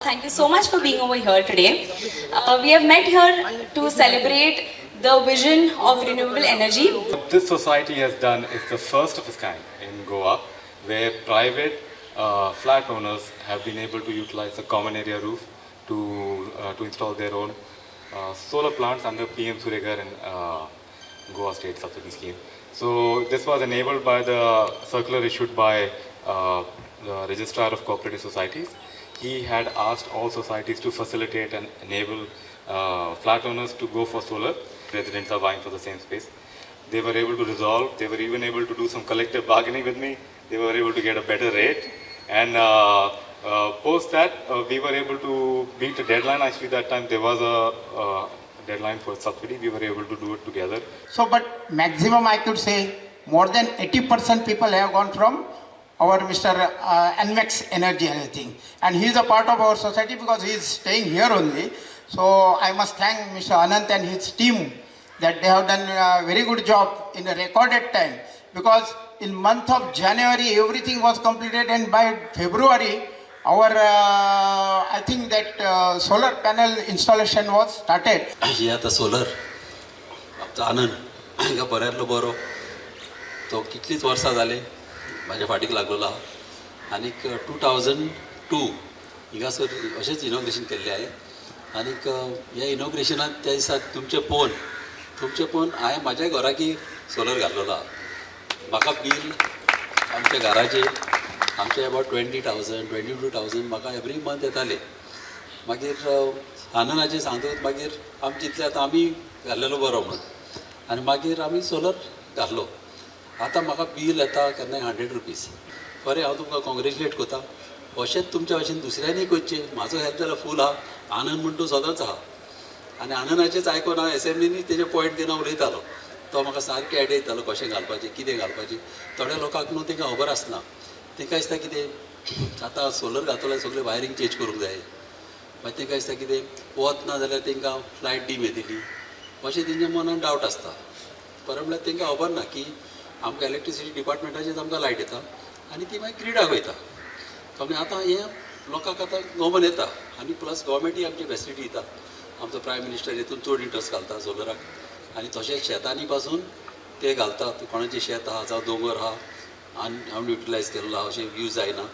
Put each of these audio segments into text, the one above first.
Thank you so much for being over here today. We have met here to celebrate the vision of renewable energy. What this society has done is the first of its kind in Goa, where private flat owners have been able to utilize the common area roof to install their own solar plants under PM Surya Ghar and Goa State Subsidy Scheme. So this was enabled by the circular issued by the Registrar of Cooperative Societies. He had asked all societies to facilitate and enable flat owners to go for solar. Residents are vying for the same space. They were able to resolve. They were even able to do some collective bargaining with me. They were able to get a better rate. And post that, we were able to beat a deadline. Actually, that time there was a deadline for subsidy. We were able to do it together. So, but maximum I could say more than 80% people have gone from our Mr. Nmax Energy anything. And he is a part of our society because he is staying here only. So I must thank Mr. Anant and his team that they have done a very good job in a recorded time, because in month of January everything was completed, and by February our I think that solar panel installation was started. ही आतां solar आमचो आनंद हांगा बऱ्यांतलो बरो, तो कितलींच वर्सां जालीं म्हाज्या फाटीक लागलेलो आहा. आनीक 2002 हिंगासर अशेंच इनॉग्रेशन केल्लें हांवें. आनीक ह्या इनॉग्रेशनाक त्या दिसा तुमचें पळोवन हांवें म्हाज्या घराकी सोलर घातलेलो आहा. म्हाका बील आमच्या घराचें आमचें about 20,000, 22,000 म्हाका एवरी मंथ येतालें. मागीर आनंदाचें सांगतकच मागीर आमी चिंतलें, आतां आमी घाल्लेलो बरो म्हणून. आनी मागीर आमी सोलर घातलो. आतां म्हाका बील येता केन्नाय ₹100. बरें, हांव तुमकां कॉंग्रेच्युलेट करता. अशेंच तुमच्या भशेन दुसऱ्यांनी करचें. म्हाजो हेल्प जाल्यार फूल आहा. आनंद म्हण तूं सदांच आहा आनी आनंदाचेंच आयकोन हांव एसेंब्लीनी तेजे पॉयंट घेवन हांव उलयतालो. तो म्हाका सारकें आयडिया दितालो, कशें घालपाचें, कितें घालपाचें. थोड्या लोकांक न्हू तांकां खबर आसना. तांकां दिसता कितें, आतां सोलर घातलो, सगळें वायरींग चेंज करूंक जाय. मागीर तांकां दिसता कितें, वत ना जाल्यार तांकां लायट डीम येतली, अशें तेंच्या मनान डावट आसता. परत म्हणल्यार तांकां खबर ना की आमकां इलेक्ट्रिसिटी डिपार्टमेंटाचेर आमकां लायट येता आनी ती मागीर ग्रिडाक वयता. म्हणजे आतां हें लोकांक आतां गमन येता आनी प्लस गोवोरमेंटूय आमची फेसिलिटी दिता. आमचो प्रायम मिनिस्टर हितून चड इंट्रस्ट घालता सोलराक आनी तशेंच शेतांनी पासून ते घालतात. कोणाचें शेत आहा जावं दोंगर आहा, अनयुटिलायज केल्लो आहा, अशें यूज जायना,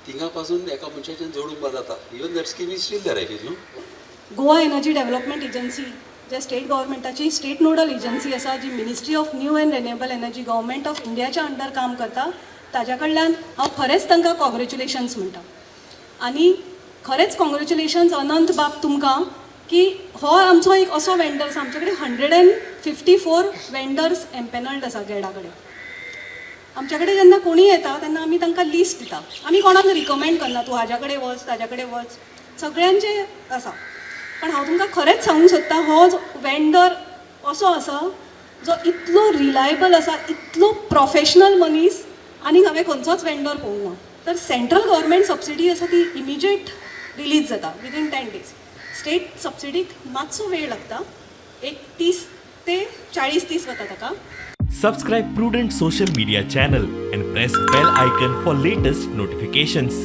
थिंगा पासून एका मनशाच्यान जोडूंक जाता. Even that scheme is still there, I feel, न्हू? गोवा एनर्जी डेव्हलपमेंट एजन्सी, जे स्टेट गव्हर्मेंटाची स्टेट नोडल एजन्सी आसा, जी Ministry of New and Renewable Energy, Government of इंडियाच्या अंडर काम करता, ताज्या कडल्यान हांव खरेंच तांकां कॉंग्रेच्युलेशन्स म्हणटा. आनी खरेंच कॉंग्रेच्युलेशन्स अनंत बाब तुमकां, की हो आमचो एक असो वेंडर आसा. आमचे कडेन 154 वेंडर्स एम्पेनल्ड आसा गेडा कडेन. आमच्या कडेन जेन्ना कोणीय येता तेन्ना आमी तांकां लिस्ट दिता. आमी कोणाक रिकमेंड करना, तूं हाज्या कडेन वच, ताज्या कडेन वच. सगळ्यांचे आसा. पण हांव तुमकां खरेंच सांगूंक सोदतां, हो वेंडर असो आसा जो इतलो रिलायबल आसा, इतलो प्रोफेशनल मनीस आनी हांवें खंयचोच वेंडर पळोवंक ना. तर सेंट्रल गव्हर्मेंट सबसिडी आसा ती इमिजिएट रिलीज जाता, विदीन 10 डेज. स्टेट सबसिडीक मातसो वेळ लागता, एक 30 ते 40 दीस वता ताका. Subscribe Prudent Social Media channel and press bell icon for latest notifications.